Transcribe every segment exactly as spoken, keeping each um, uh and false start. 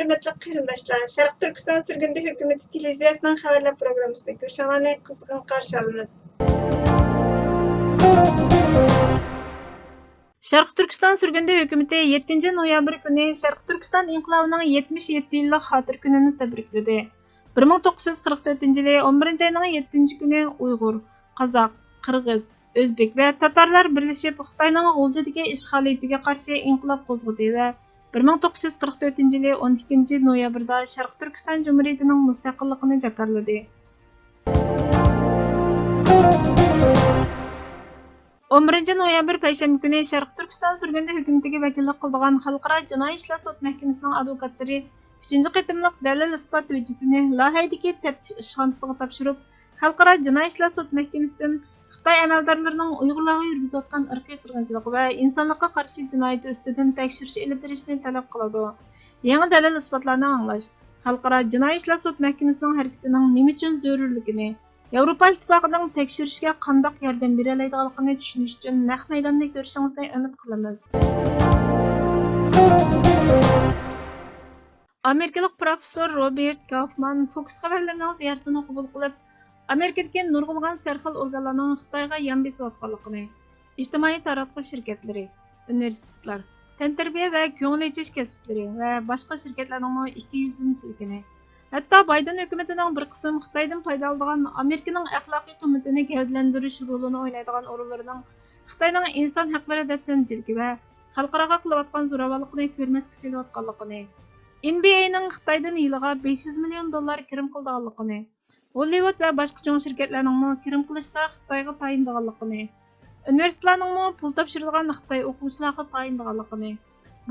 ھۆرمەتلىك قېرىنداشلار، شەرقىي تۈركىستان سۈرگۈندە ھۆكۈمىتى تېلېۋىزىيەسىنىڭ خەۋەرلەر پروگراممىسىدىن كۆرۈشۈڭلارنى قىزغىن قارشى ئالىمىز. شەرقىي تۈركىستان سۈرگۈندە ھۆكۈمىتى يەتتىنچى نويابىر كۈنى شەرقىي تۈركىستان ئىنقىلابىنىڭ يەتمىش يەتتە يىللىق خاتىرە كۈنىنى تەبرىكلىدى. بىر مىڭ توققۇز يۈز قىرىق تۆتىنچى يىلى ئون بىرىنچى ئاينىڭ يەتتىنچى كۈنى ئۇيغۇر، قازاق، قىرغىز، ئۆزبېك ۋە تاتارلار بىرلىشىپ خىتاينىڭ غۇلجىدىكى ئىشغالىيىتىگە قارشى ئىنقىلاب قوزغىدى ۋە بىر مىڭ توققۇز يۈز قىرىق تۆتىنچى يىلى ئون ئىككىنچى نويابىردا شەرقىي تۈركىستان جۇمھۇرىيىتىنىڭ مۇستەقىللىقىنى جاكارلىدى. ئون بىرىنچى نويابىر پەيشەنبە كۈنى شەرقىي تۈركىستان سۈرگۈندە ھۆكۈمىتىگە ۋەكىللىك قىلىدىغان خەلقئارا جىنايى ئىشلار سوت مەھكىمىسىنىڭ ئادۋوكاتلىرى ئۈچىنچى قېتىملىق دەلىل-ئىسپات ھۆججىتىنى لايىھەدىكى تەپتىش ئىشخانىسىغا تاپشۇرۇپ، خەلقئارا جىنايى ئىشلار سوت مەھكىمىسىدىن خىتاي ئەمەلدارلىرىنىڭ ئۇيغۇرلارغا يۈرگۈزۈۋاتقان ئىرقىي قىرغىنچىلىق ۋە ئىنسانلىققا قارشى جىنايىتى ئۈستىدىن تەكشۈرۈش ئېلىپ بېرىشنى تەلەپ قىلىدۇ. يېڭى دەلىل-ئىسپاتلارنى ئاڭلاش، خەلقئارا جىنايى ئىشلار سوت مەھكىمىسىنىڭ ھەرىكىتىنىڭ نېمە ئۈچۈن زۆرۈرلۈكىنى، ياۋروپا ئىتتىپاقىنىڭ تەكشۈرۈشكە قانداق ياردەم بېرەلەيدىغانلىقىنى چۈشىنىش ئۈچۈن نەق مەيداننى كۆرۈشىڭىزنى ئۈمىد قىلىمىز. ئامېرىكىلىق پروفېسسور روبېرت كاۇفمان فوكس خەۋەرلىرىنىڭ زىيارىتىنى قوبۇل قىلىپ، ئامېرىكىدىكى نۇرغۇنلىغان سەرخىل ئورگانلارنىڭ خىتايغا يان بېسىۋاتقانلىقىنى، ئىجتىمائىي تاراتقۇ شىركەتلىرى، ئۇنىۋېرسىتېتلار، تەنتەربىيە ۋە كۆڭۈل ئېچىش كەسىپلىرى ۋە باشقا شىركەتلەرنىڭمۇ ئىككى يۈزلىمىچىلىكىنى، ھەتتا بايدېن ھۆكۈمىتىنىڭ بىر قىسىم خىتايدىن پايدا ئالىدىغان ئامېرىكىنىڭ ئەخلاقىي قىممىتىنى گەۋدىلەندۈرۈش رولىنى ئوينايدىغان ئورۇنلىرىنىڭ خىتاينىڭ ئىنسان ھەقلىرى دەپسەندىچىلىكى ۋە خەلقئاراغا قىلىۋاتقان زوراۋانلىقىنى كۆرمەسكە سېلىۋاتقانلىقىنى، ئېن بى ئەينىڭ خىتايدىن يىلىغا بەش يۈز مىليون دوللار كىرىم قىلىدىغانلىقىنى، ھوللىۋۇد ۋە باشقا چوڭ شىركەتلەرنىڭمۇ كىرىم قىلىشتا خىتايغا تايىنىدىغانلىقىنى، ئۇنىۋېرسىتېتلارنىڭمۇ پۇل تاپشۇرىدىغان خىتاي ئوقۇغۇچىلارغا تايىنىدىغانلىقىنى،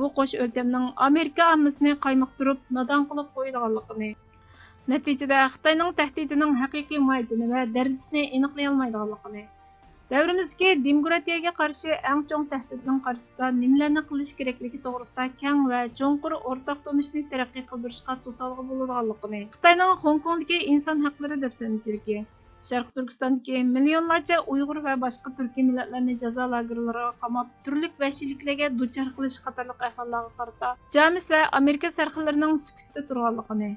بۇ قوش ئۆلچەمنىڭ ئامېرىكا ئاممىسىنى قايمۇقتۇرۇپ، نادان قىلىپ قويىدىغانلىقىنى، نەتىجىدە خىتاينىڭ تەھدىتىنىڭ ھەقىقىي ماھىيىتىنى ۋە دەرىجىسىنى ئېنىقلىيالمايدىغانلىقىنى، دەۋرىمىزدىكى دېموكراتىيەگە قارشى ئەڭ چوڭ تەھدىتنىڭ قارشىسىدا نېمىلەرنى قىلىش كېرەكلىكى توغرىسىدا كەڭ ۋە چوڭقۇر ئورتاق تونۇشنى تەرەققىي قىلدۇرۇشقا توسالغۇ بولىدىغانلىقىنى، خىتاينىڭ خوڭكوڭدىكى ئىنسان ھەقلىرى دەپسەندىچىلىكى، شەرقىي تۈركىستاندىكى مىليونلارچە ئۇيغۇر ۋە باشقا تۈركىي مىللەتلەرنى جازا لاگېرلىرىغا قاماپ، تۈرلۈك ۋەھشىيلىكلەرگە دۇچار قىلىش قاتارلىق ئەھۋاللارغا قارىتا جامېس ۋە ئامېرىكا سەرخىللىرىنىڭ سۈكۈتتە تۇرغانلىقىنى،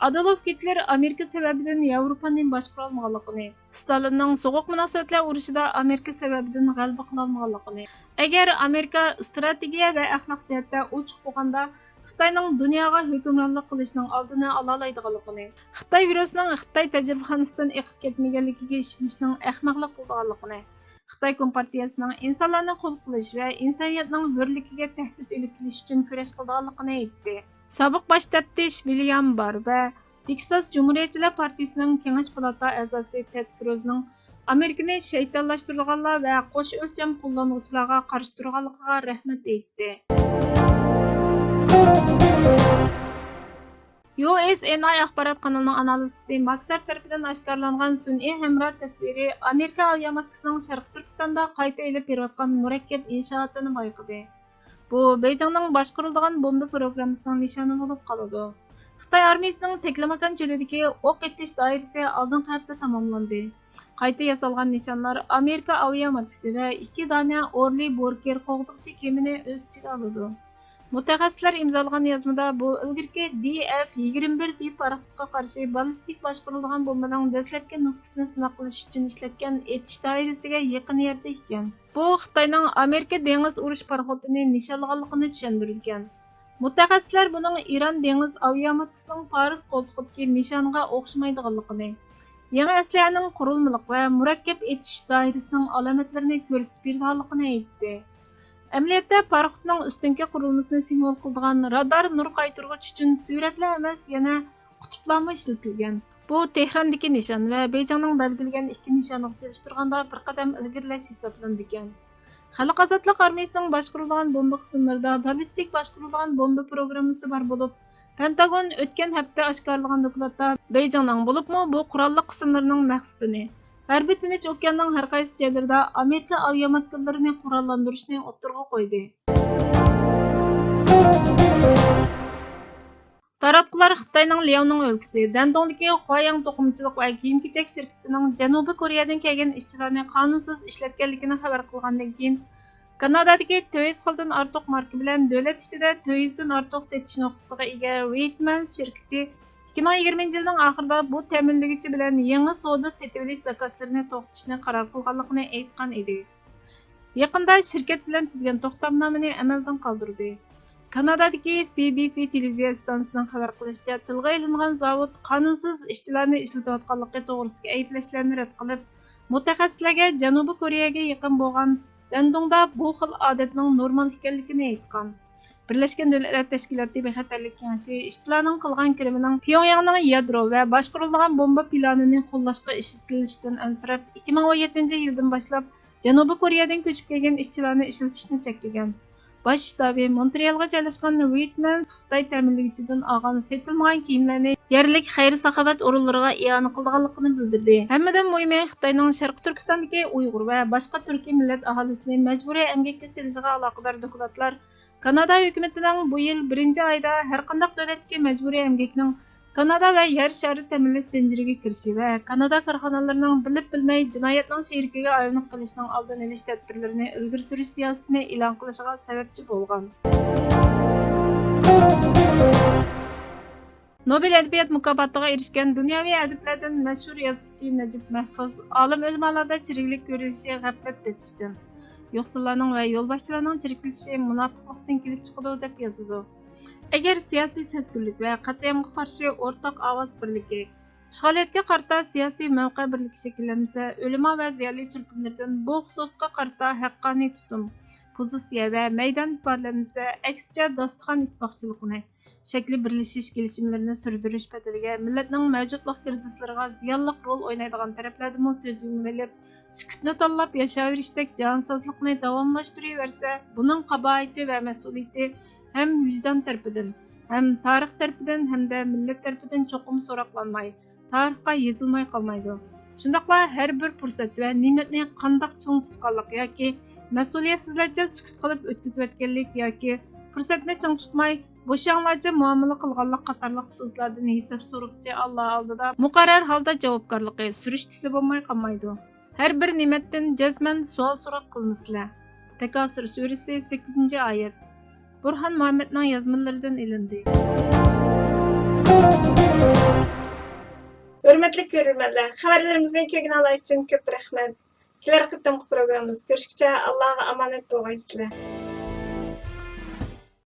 ئادولف گىتلېر ئامېرىكا سەۋەبىدىن ياۋروپانى باشقۇرالمىغانلىقىنى، ستالىننىڭ سوغۇق مۇناسىۋەتلەر ئۇرۇشىدا ئامېرىكا سەۋەبىدىن غەلىبە قىلالمىغانلىقىنى، ئەگەر ئامېرىكا ئىستراتېگىيە ۋە ئەخلاق جەھەتتە ئوچۇق بولغاندا، خىتاينىڭ دۇنياغا ھۆكۈمرانلىق قىلىشنىڭ ئالدىنى ئالالايدىغانلىقىنى، خىتاي ۋىرۇسىنىڭ خىتاي تەجرىبىخانىسىدىن ئېقىپ كەتمىگەنلىكىگە ئىشىنىشنىڭ ئەخمەقلىق بولىدىغانلىقىنى، خىتاي كومپارتىيەسىنىڭ ئىنسانلارنى قۇل قىلىش ۋە ئىنسانىيەتنىڭ ھۆرلۈكىگە تەھدىت ئېلىپ كېلىش ئۈچۈن كۈرەش قىلىدىغانلىقىنى ئېيتتى. سابىق باش تەپتىش ۋىليام بار ۋە تېكساس جۇمھۇرىيەتچىلەر پارتىيىسىنىڭ كېڭەش پالاتا ئەزاسى تېد كروزنىڭ ئامېرىكىنى شەيتانلاشتۇرىدىغانلار ۋە قوش ئۆلچەم قوللانغۇچىلارغا قارشى تۇرغانلىقىغا رەھمەت ئېيتتى. يۇ ئېس ئېن ئاي ئاخبارات قانىلىنىڭ ئانالىزچىسى ماكسار تەرىپىدىن ئاشكارىلانغان سۈنئىي ھەمراھ تەسۋىرى ئامېرىكا ئاۋىئاماتكىسىنىڭ شەرقىي تۈركىستاندا قايتا ئېلىپ بېرىۋاتقان مۇرەككەپ ئىنشائاتىنى بايقىدى. بۇ بېيجىڭنىڭ باشقۇرۇلىدىغان بومبا پروگراممىسىنىڭ نىشانى بولۇپ قالىدۇ. خىتاي ئارمىيىسىنىڭ تەكلىماكان چۆلىدىكى ئوق ئېتىش دائىرىسى ئالدىنقى ھەپتە تاماملاندى. قايتا ياسالغان نىشانلار ئامېرىكا ئاۋىئاماتكىسى ۋە ئىككى دانە ئورلى بوركېر قوغدىغۇچى كېمىنى ئۆز ئىچىگە ئالىدۇ. مۇتەخەسسىسلەر ئىمزالىغان يازمىدا بۇ ئىلگىرىكى دى ئېف يىگىرمە بىر دى پاراخوتقا قارشى باللىستىك باشقۇرۇلىدىغان بومبىنىڭ دەسلەپكى نۇسخىسىنى سىناق قىلىش ئۈچۈن ئىشلەتكەن ئېتىش دائىرىسىگە يېقىن يەردە ئىكەن. بۇ خىتاينىڭ ئامېرىكا دېڭىز ئۇرۇش پاراخوتىنى نىشانلىغانلىقىنى چۈشەندۈرىدىكەن. مۇتەخەسسىسلەر بۇنىڭ ئىران دېڭىز ئاۋىئاماتكىسىنىڭ پارس قولتۇقىدىكى نىشانىغا ئوخشىمايدىغانلىقىنى، يېڭى ئەسلىھەنىڭ قۇرۇلمىلىق ۋە مۇرەككەپ ئېتىش دائىرىسىنىڭ ئالامەتلىرىنى كۆرسىتىپ بېرىدىغانلىقىنى ئېيتتى. ئەمەلىيەتتە، پاراخوتنىڭ ئۈستۈنكى قۇرۇلمىسىنى سىمۋول قىلىدىغان رادار نۇر قايتۇرغۇچ ئۈچۈن سۈرەتلا ئەمەس، يەنە قۇتۇپلارمۇ ئىشلىتىلگەن. بۇ تېھراندىكى نىشان ۋە بېيجىڭنىڭ بەلگىلىگەن ئىككى نىشانىغا سېلىشتۇرغاندا بىر قەدەم ئىلگىرىلەش ھېسابلىنىدىكەن. خەلق ئازادلىق ئارمىيىسىنىڭ باشقۇرۇلىدىغان بومبا قىسىملىرىدا باللىستىك باشقۇرۇلىدىغان بومبا پروگراممىسى بار بولۇپ، پېنتاگون ئۆتكەن ھەپتە ئاشكارىلىغان دوكلاتتا بېيجىڭنىڭ، بولۇپمۇ بۇ قوراللىق قىسىملىرىنىڭ مەقسىتىنى، غەربىي تىنچ ئوكياننىڭ ھەر قايسى جايلىرىدا ئامېرىكا ئاۋىئاماتكىلىرىنى قوراللاندۇرۇشنى ئوتتۇرىغا قويدى. تاراتقۇلار خىتاينىڭ لياۋنىڭ ئۆلكىسى دەندۇڭدىكى خۇاياڭ توقۇمىچىلىق ۋە كىيىم-كېچەك شىركىتىنىڭ جەنۇبىي كورېيەدىن كەلگەن ئىشچىلارنى قانۇنسىز ئىشلەتكەنلىكىنى خەۋەر قىلغاندىن كېيىن، كانادادىكى تۆت يۈز خىلدىن ئارتۇق ماركا بىلەن دۆلەت ئىچىدە تۆت يۈزدىن ئارتۇق سېتىش نۇقتىسىغا ئىگە رېيتمانس شىركىتى ئىككى مىڭ يىگىرمىنچى يىلنىڭ ئاخىرىدا بۇ تەمىنلىگۈچى بىلەن يېڭى سودا سېتىۋېلىش زاكازلىرىنى توختىتىشنى قارار قىلغانلىقىنى ئېيتقان ئىدى. يېقىندا شىركەت بىلەن تۈزگەن توختامنامىنى ئەمەلدىن قالدۇردى. كانادادىكى سى بى سى تېلېۋىزىيە ئىستانسىسىنىڭ خەۋەر قىلىشىچە، تىلغا ئېلىنغان زاۋۇت قانۇنسىز ئىشچىلارنى ئىشلىتىۋاتقانلىقى توغرىسىدىكى ئەيىبلەشلەرنى رەت قىلىپ، مۇتەخەسسىسلەرگە جەنۇبىي كورېيەگە يېقىن بولغان دەندۇڭدا بۇ خىل ئادەتنىڭ نورمال ئىكەنلىكىنى ئېيتقان. بىرلەشكەن دۆلەتلەر تەشكىلاتى بىخەتەرلىك كېڭىشى ئىشچىلارنىڭ قىلغان كىرىمىنىڭ پيۇڭياڭنىڭ يادرو ۋە باشقۇرۇلىدىغان بومبا پىلانىنى قوللاشقا ئىشلىتىلىشىدىن ئەنسىرەپ، ئىككى مىڭ ئون يەتتىنچى يىلدىن باشلاپ جەنۇبىي كورېيەدىن كۆچۈپ كەلگەن ئىشچىلارنى ئىشلىتىشنى چەكلىگەن. باش شتابى مونترېئالغا جايلاشقان رېيتمانس خىتاي تەمىنلىگۈچىدىن ئالغان سېتىلمىغان كىيىملەرنى يەرلىك خەير-ساخاۋەت ئورۇنلىرىغا ئىئانە قىلىدىغانلىقىنى بىلدۈردى. ھەممىدىن مۇھىمى، خىتاينىڭ شەرقىي تۈركىستاندىكى ئۇيغۇر ۋە باشقا تۈركىي مىللەت ئاھالىسىنى مەجبۇرىي ئەمگەككە سېلىشىغا ئالاقىدار دوكلاتلار كانادا ھۆكۈمىتىنىڭ بۇ يىل بىرىنچى ئايدا ھەرقانداق دۆلەتتىكى مەجبۇرىي ئەمگەكنىڭ كانادا ۋە يەر شارى تەمىنلەش زەنجىرىگە كىرىشى ۋە كانادا كارخانىلىرىنىڭ بىلىپ بىلمەي جىنايەتنىڭ شېرىكىگە ئايلىنىپ قېلىشىنىڭ ئالدىنى ئېلىش تەدبىرلىرىنى ئىلگىرى سۈرۈش سىياسىتىنى ئېلان قىلىشىغا سەۋەبچى بولغان. نوبېل ئەدەبىيات مۇكاپاتىغا ئېرىشكەن دۇنياۋى ئەدىبلەردىن مەشھۇر يازغۇچى نەجىپ مەھپۇز، ئالىم ئۆلىمالاردا چىرىكلىك كۆرۈلۈشى غەپلەت بېسىشتىن، يوقسۇللارنىڭ ۋە يولباشچىلارنىڭ چىرىكلىشىشى مۇناپىقلىقتىن كېلىپ چىقىدۇ، دەپ يازىدۇ. ئەگەر سىياسىي سەزگۈرلۈك ۋە قەتلىئامغا قارشى ئورتاق ئاۋاز بىرلىكى، ئىشغالىيەتكە قارىتا سىياسىي مەۋقە بىرلىكى شەكىللەنمىسە، ئۆلىما ۋە زىيالىي تۈركۈملىرىدىن بۇ خۇسۇسقا قارىتا ھەققانىي تۇتۇم، پوزىتسىيە ۋە مەيدان ئىپادىلەنمىسە، ئەكسىچە داستىخان ئىتتىپاقچىلىقىنى، شەكلى بىرلىشىش كېلىشىملىرىنى سۈردۈرۈش بەدىلىگە مىللەتنىڭ مەۋجۇتلۇق كىرىزىسلىرىغا زىيانلىق رول ئوينايدىغان تەرەپلەردىمۇ كۆز يۇمۇۋېلىپ، سۈكۈتنى تاللاپ ياشاۋېرىشتەك جاھانسازلىقنى داۋاملاشتۇرۇۋەرسە، بۇنىڭ قاباھىتى ۋە مەسئۇلىيىتى ھەم ۋىجدان تەرىپىدىن، ھەم تارىخ تەرىپىدىن، ھەمدە مىللەت تەرىپىدىن چوقۇم سوراقلانماي، تارىخقا يېزىلماي قالمايدۇ. شۇنداقلا ھەر بىر پۇرسەت ۋە نىمەتنى قانداق چىڭ تۇتقانلىق ياكى مەسئۇلىيەتسىزلەرچە سۈكۈت قىلىپ ئۆتكۈزۈۋەتكەنلىك ياكى پۇرسەتنى چىڭ تۇتماي، بوشاڭلارچە مۇئامىلە قىلغانلىق قاتارلىق خۇسۇسلاردىن ھېساب سورىغۇچى ئاللا ئالدىدا مۇقەررەر ھالدا جاۋابكارلىقى، سۈرۈشتىسى بولماي قالمايدۇ. ھەر بىر نىمەتتىن جەزمەن سوئال-سوراق قىلمىسىلەر. تەكاسۇر سۈرىسى، سەككىزىنچى ئايەت. بۇرھان مۇھەممەدنىڭ يازمىلىرىدىن ئېلىندى. ھۆرمەتلىك كۆرۈرمەنلەر، خەۋەرلىرىمىزنى كۆرگىنىڭلار ئۈچۈن كۆپ رەھمەت. كېلەر قېتىمقى پروگراممىمىزدا كۆرۈشكىچە ئاللاغا ئامانەت بولغايسىلەر.